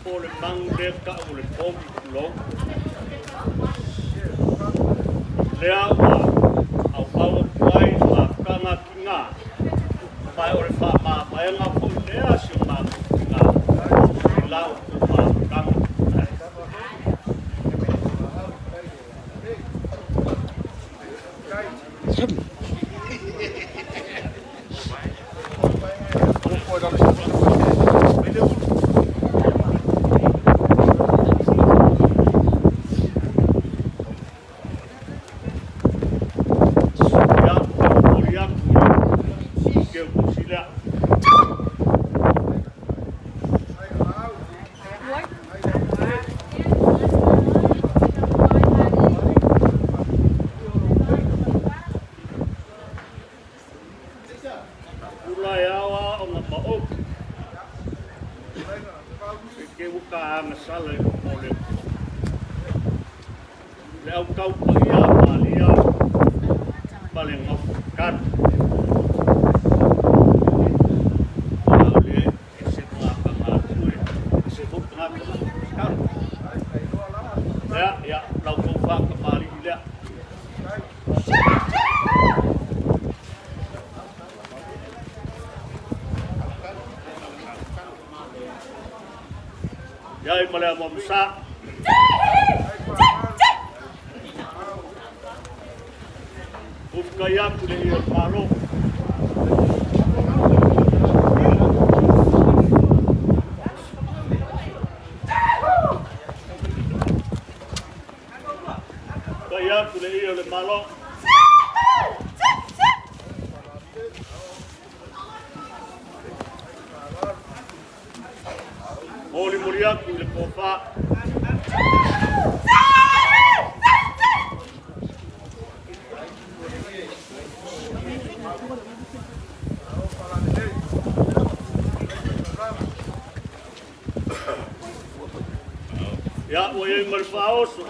po o le magu lea ta'u o le pogi, tulou, lea ua auau atu ai le mafutaga tiga, ma o le faamamaega foi lea a si o matou tina i la outou mafutaga. Ia, momoli atu i le keukusi lea. Pula e ao a ona maou. Ke ke ua ka agasala i luma o le Atua. Le au tau paia a Malia ma le gafa tali. A o le ese tagata galulue, ese foi tagata tali. Lea, ia, lau tou faatamalii lea. Ia i ma le amuamusa. Ufkai atu le ia o le Malo. Kai atu le ia o le Malo. Molimoli atu i le tofa. Ia, ua i ai ma le faaoso.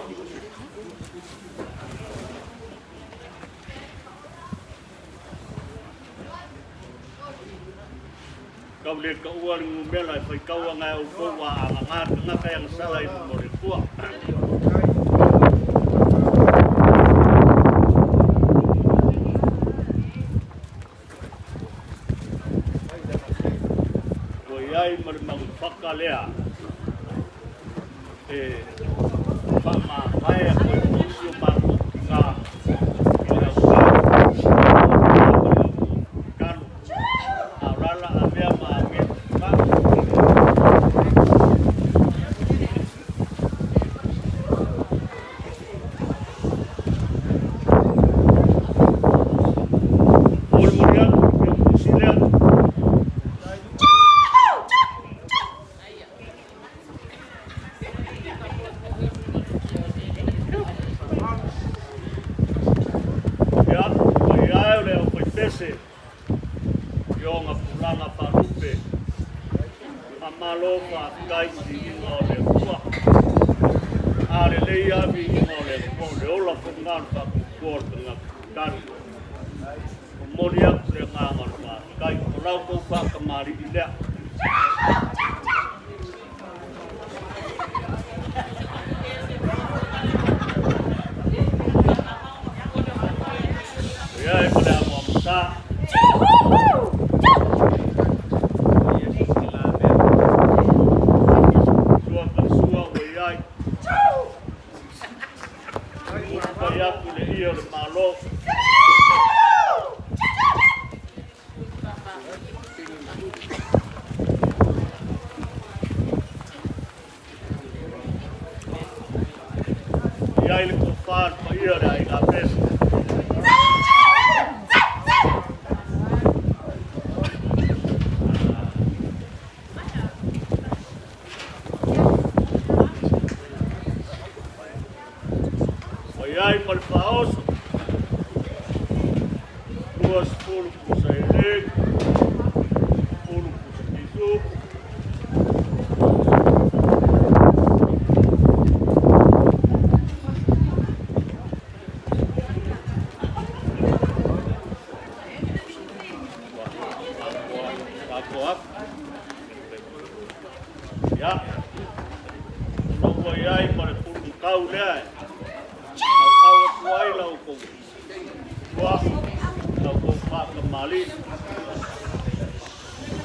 Kau le taua le numera e faitau ana e outou a agagā tagata e agasala i luma o le Atua. Ua i ai ma le manufaka lea e faamavae atu ai foi si o matou tina i le autao ma le autalo. A o la la avea ma agelu tina. Molimoli atu i le tusi lea. Ia, paia e o le aufaipese i ona tulaga faalupe. Faamalo faafetai i viiga o le Atua. A lelei lava viiga o le Atua, o le ola foi lena o le faatuatua o le tagata tali. Momoli atu le agaga o le faafetai. O la outou faatamalii lea. Ia e ma le amuamusa. Sua ka sua ua i ai. Ua atu le ia o le Malo. I ai le tofa le paia o le aiga Pese. Ua i ai ma le faaoso, 20 pusa eleni, 10 pusa tisu. Ua atoa atu. Ia. ai ma le pulumakau lea e auau atu ai la outou ua la outou faatamalii.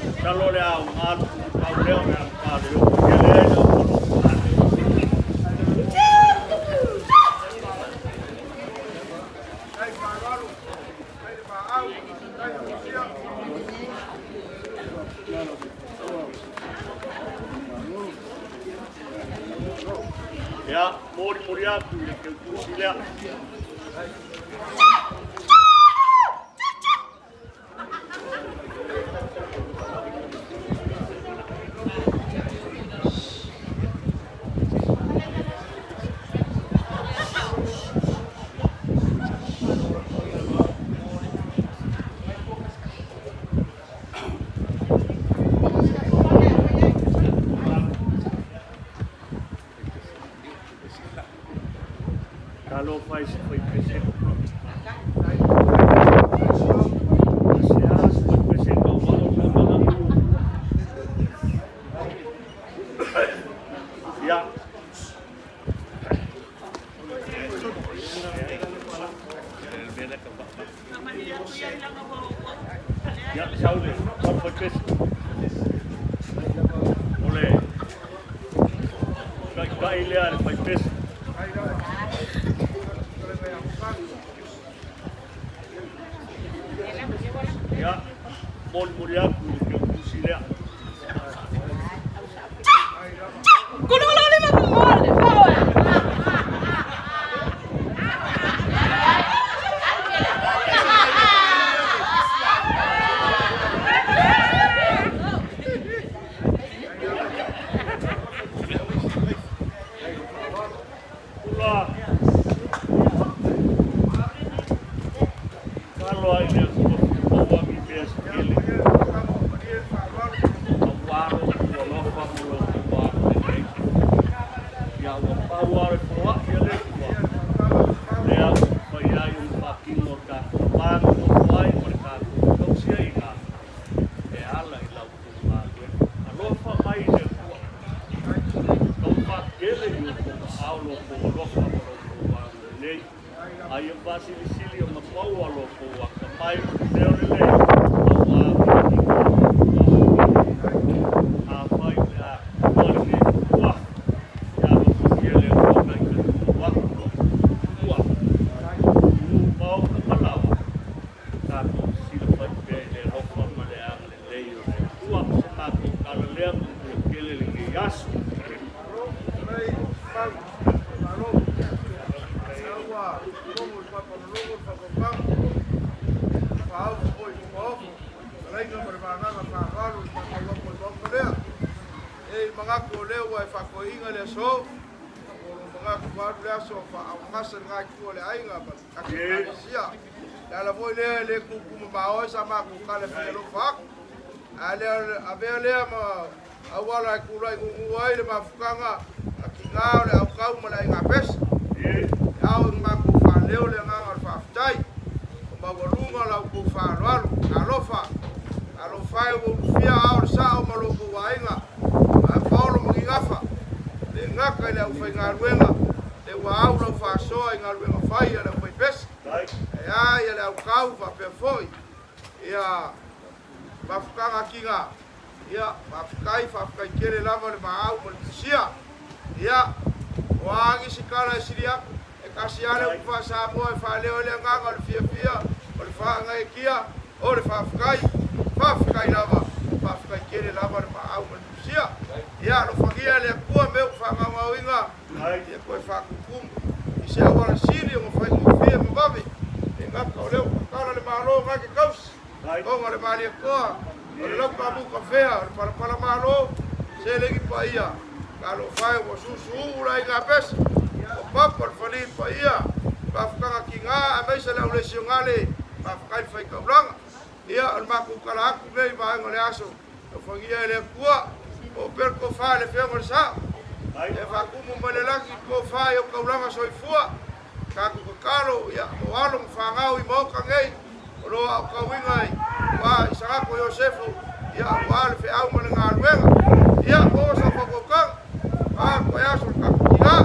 Masalo o le aoga le pulumakau lea o le a matua le oo tele ai la outou alofa. Ia, molimoli atu i le teutusi lea. Talofa i se faipese. Se a se faipese tau valo sa mana. Ia. Ia, sau le, sau le faipese. O le taitai lea le faipese. Ia, molimoli atu i le teutusi lea. Ula. Tatalo ai le Atua fia maua ni mea se tele. Aua lo outou alofa ma lo outou agalelei. Ia ua pau lava le foai a le Atua, lea ua mafai ai ona faatino le tatou va nonofo ai ma le tatou tausiaiga e ala i la outou galuega. Alofa mai le Atua, tau faatele i outou aao lo outou alofa ma lo outou agalelei. A ia faasilisili ona maua lo outou atamai ma le leo lelei, aua viiga o le Atua. Afai o le a tua lenei fanua, ia alofagia le Atua taitaitu atu lo outou fanua. I nuu maota ma laoa, tatou silafai pea i le alofa ma le agalelei o le Atua. O se matou tala lea, manuia tele lenei aso. Malo, lelei, mau, malo. Lea ua logo le papanalogo le faapapau. Faaofu foi i Fumaofu, Talaina ma le Vagaga faaaloalo le tatou amo i le maota lea. E i manatu o lea ua e faafoeina le aso, ua lou manatu ua alu le aso faaaaogagasa le gaetua o le aiga ma le tatou Ekalesia. O le ala foi lea e le tutumamao ai sa matou tala e fia alofa atu. Ae le avea lea ma auala e tulai gugu ai le mafutaga a tina o le autau ma le aiga pese. E ao ina matou faaleo le agaga o le faafetai, ua maualuga la outou faaaloalo. Talofa! Talofa e ua ulufia ao le sao ma lo outou aiga, a Paolo ma Gigafa, le gata i le aufaigaluega, le ua au lau faasoa i galuega fai a le aufaipese. E a ia le autau faapea foi ia mafutaga a tina. Ia, faafetai, faafetai tele lava le maau ma le tusia. Ia, o a nisi tala e sili atu, e tasi lava le upu faa-Samoa e faaleo ai le agaga o le fiafia, o le faagaeetia, o le faafetai. Faafetai lava, faafetai tele lava le maau ma le tusia. Ia, alofagia e le Atua mea ua faagaogaoina, ia toe faatutumu i se auala sili ona faigofie ma vave, e gata o lea ua tatala le Malo na te tausi. Ona o le Malietoa, o le lauka amu kafea, o le palapala malo, seleni paia, talofa e ua susuuu le aiga pese, ua papa le fali paia, mafutaga tiga aemaise le au lesionale, faafetai le faitaulaga. Ia, o le matou tala atu lenei i vaega o le aso, alofagia e le Atua, oo pea le tofa i le afioga i le Sao, ia faatumu mai le lagi le tofa i au taulaga soifua, tatou tatalo, ia, mo alo ma fanau i Maota nei, o lo o aotauina i ua i Sagato Iosefo, ia, aua le feau ma le galuega. Ia, maua sau faautautaga, a, toe aso le tatou tina.